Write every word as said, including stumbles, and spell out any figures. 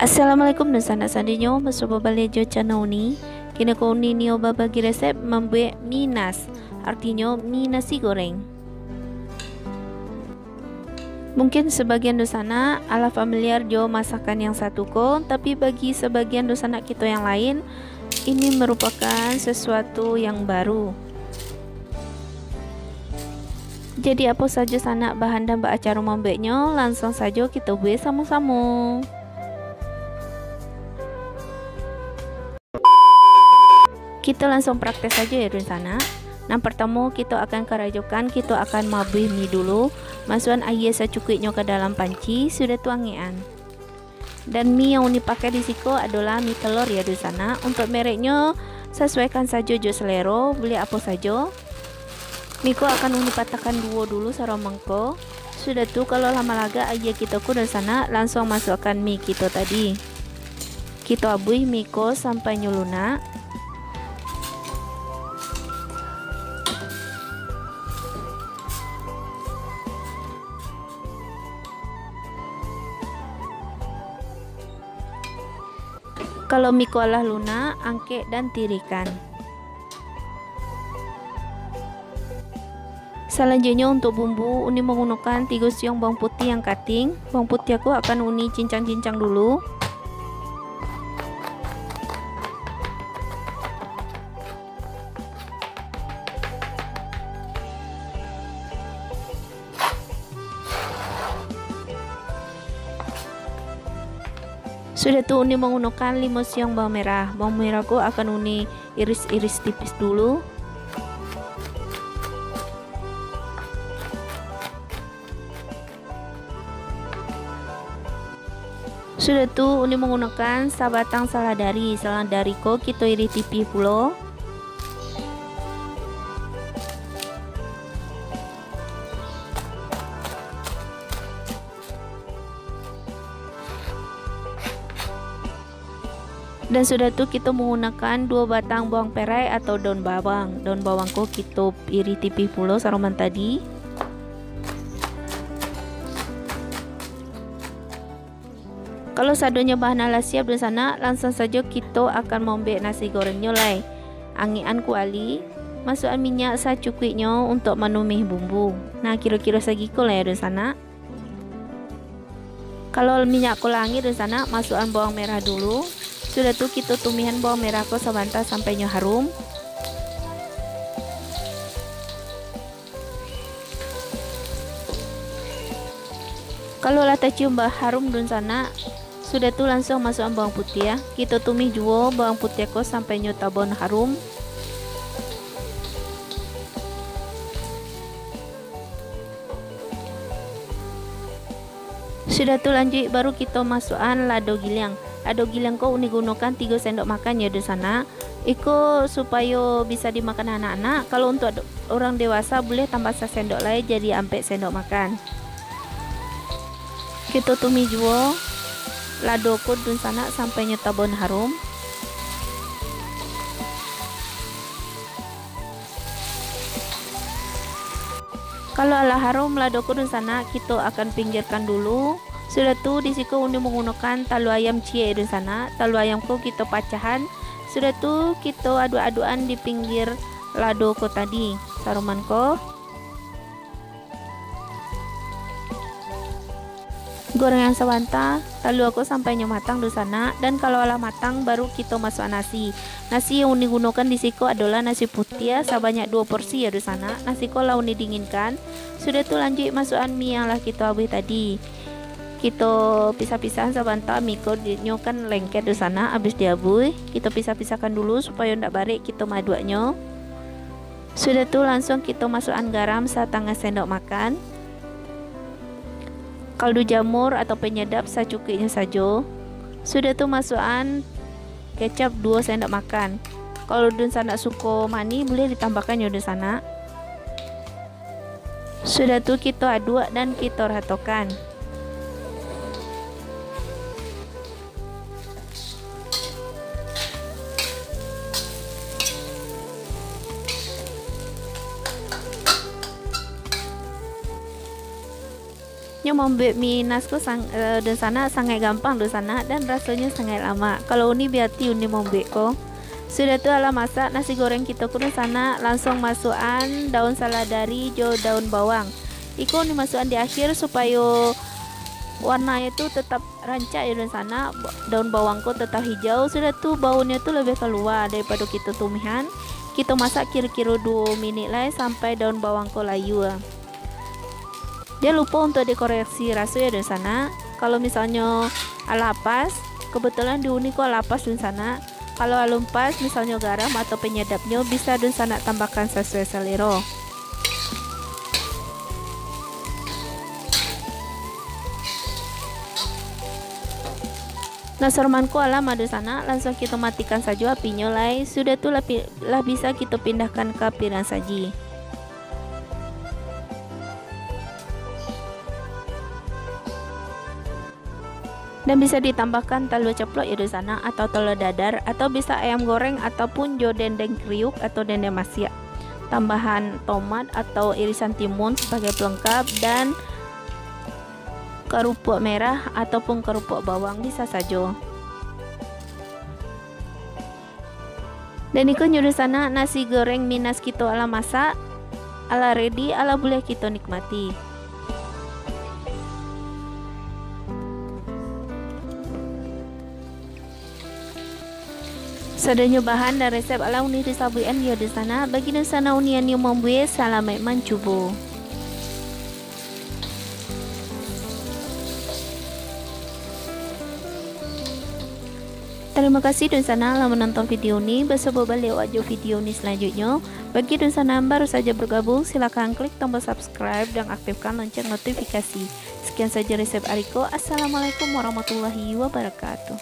Assalamualaikum dunsanak, sadonyo basuo baliak jo channel Uni. Kini ko Uni nio babagi resep mambuek mie nas, artinyo mie nasi goreng. Mungkin sabagian dunsanak alah familiar jo masakan yang satu ko, tapi bagi sabagian dunsanak kito yang lain, ini merupakan sesuatu yang baru. Jadi, apo sajo sanak bahan dan baa caro mambueknyo, lansuang sajo kito buek samo-samo. Kito lansuang praktek sajo ya, dunsanak. Nan partamo kito akan karajokan, kito akan mabuih mie dulu. Masuakan aia sacukuiknyo ka dalam panci, sudah tu angekan. Dan mie yang Uni pakai di siko adolah mie telor ya, dunsanak. Untuak mereknyo, sasuaikan sajo jo selero, buliah apo sajo. Mie ko akan Uni patahkan duo dulu saroman ko. Sudah tu, kalau lah malagak aia kito ko, dunsanak, lansuang masuakan mie kito tadi. Kito abuih mie ko sampai nyo lunak. Kalau mie ko alah lunak, angkek dan tirihkan. Salanjuiknyo, untuak bumbu, Uni manggunokan tigo siung bawang putiah yang kating. Bawang putiah ko akan Uni cincang-cincang dulu. Sudah tu, Uni manggunokan limo siung bawang merah. Bawang merah ko akan Uni iris-iris tipis dulu. Sudah tu, Uni manggunokan sabatang saladari. Saladari ko kito iris tipih pulo. Dan sudah tu, kito manggunokan duo batang bawang perai atau daun bawang. Daun bawang ko kito iris tipih pulo saroman tadi. Kalau sadonyo bahan alah siap, dunsanak, lansuang sajo kito akan mambuek nasi gorengnyo lai. Angekan kuali, masuakan minyak sacukuiknyo untuak manumih bumbu. Nah, kiro-kiro sagiko lah ya, dunsanak. Kalau minyak ko lah angek, dunsanak, masuakan bawang merah dulu. Sudah tu, kito tumihan bawang merah ko sabanta sampai nyo harum. Kalau lah tacium ba-, harum, dunsanak, sudah tu lansuang masuakan bawang putiah. Kito tumih juo bawang putiah ko sampai nyo tabaun harum. Sudah tu lanjuik baru kito masuakan lado giliang. Lado giliang ko Uni gunokan tigo sendok makan yo, dunsanak. Iko supayo bisa dimakan anak-anak. Kalau untuak do-, urang dewasa buliah tambah sasendok lai jadi ampek sendok makan. Kito tumih juo lado ko, dunsanak, sampai nyo tabaun harum. Kalau alah harum lado ko, dunsanak, kito akan pinggirkan dulu. Sudah tu, di siko Uni manggunokan talua ayam ciek, dunsanak. Talua ayam ko kito pacahan. Sudah tu, kito aduak-aduakan di pinggir lado ko tadi. Saroman ko. Gorengan sabanta, talua ko sampai nyo matang, dunsanak, dan kalau alah matang, baru kito masuak nasi. Nasi yang Uni gunokan di siko adolah nasi putiah sabanyak duo porsi yo, dunsanak. Nasi ko lah Uni dinginkan. Sudah tu lanjuik masuakan mie yang lah kito abuih tadi. Kito pisah-pisahan sabanta, mie ko di-, nyo kan lengket, dunsanak, abih diabuih. Kito pisah-pisahkan dulu supayo ndak barek kito maaduaknyo. Sudah tu, lansuang kito masuakan garam satangah sendok makan, kaldu jamur atau penyedap sacukuiknyo sajo. Sudah tu, masuakan kecap duo sendok makan. Kalau dunsanak suko manih, buliah ditambahkan yo, dunsanak. Sudah tu, kito aduak dan kito ratokan. Nyo mambuek mi nas ko sang-, eh, dunsanak, sangaik gampang dunsanak, dan rasonyo sangaik lamak. Kalau uni bi ati uni mambuek ko. Sudah tu alah masak nasi goreng kito ko dunsanak, lansuang masuakan daun saladari jo daun bawang. Iko uni masuakan di akhir supayo warnanyo tu tetap rancak yo dunsanak, ba-, daun bawang ko tetap hijau, sudah tu baunyo tu labiah kalua daripado kito tumihan. Kito masak kiro-kiro duo minik lai sampai daun bawang ko layua. Jan lupo untuak dekorasi raso yo dunsanak. Kalau misalnyo alah pas, kebetulan di uni ko alah pas dunsanak. Kalau alun pas, misalnyo garam atau penyedapnyo, bisa dunsanak tambahkan sasuai salero. Nah, sorman ko alah mah dunsanak, lansuang kito matikan sajo apinyo lai, sudah tu lah pi-, lah bisa kito pindahkan ka piriang saji. Dan bisa ditambahkan talua caplok yo dunsanak, atau talua dadar, atau bisa ayam goreng, ataupun jo dendeng kriuk atau dendeng masiak. Tambahan tomat atau irisan timun sabagai pelengkap, dan karupuak merah ataupun karupuak bawang bisa sajo. Dan iko nyo dunsanak, nasi goreng mi nas kito alah masak, alah ready, alah buliah kito nikmati. Sadonyo bahan dan resep alah uni disabuikan yo dunsanak. Bagi dunsanak uni nan nio mambuek, salamaik mancubo. Tarimo kasih dunsanak lah manonton video ni. Basuo baliak awak jo video ni salanjuiknyo. Bagi dunsanak nan baru sajo bergabung, silakan klik tombol subscribe dan aktifkan lonceng notifikasi. Sekian sajo resep ari ko. Assalamualaikum warahmatullahi wabarakatuh.